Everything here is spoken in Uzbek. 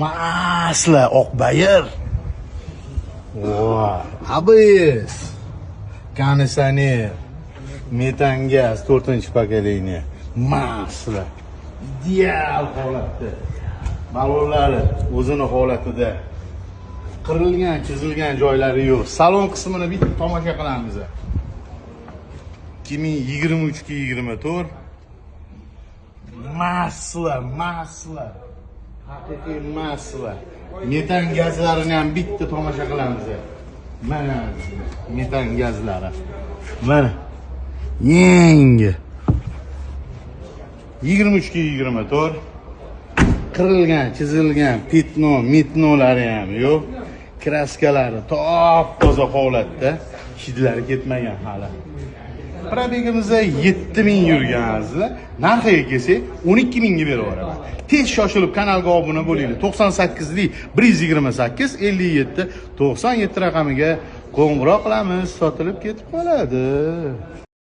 Масло oq bayir. Voy, ABS. Konditsioner. Metan gaz 4-поколение. Масло. Ideal holatda. Balonlari o'zini holatida. Qirilgan, chizilgan joylari yo'q. Salon qismini bitta tomosha qilamiz. 2023 ga 24. Масло, масло. Haqiqiy масло. Metan gazlarini ham bitta tomosha qilamiz. Mana metan gazlari. Mana. Yangi. 23 ga 24. Qirilgan, chizilgan пятно, метно lari ham yo'q. Краска lari top toza holatda. Hidlari ketmagan hali. Пробег imiz 7000 yurgan, azizlar. Narxiga kelsak, 12 mingga berib yuboraman. Tez shoshilib kanalga obuna bo'linglar. 98lik 128 57 97 raqamiga qo'ng'iroq qilamiz, sotilib ketib qoladi.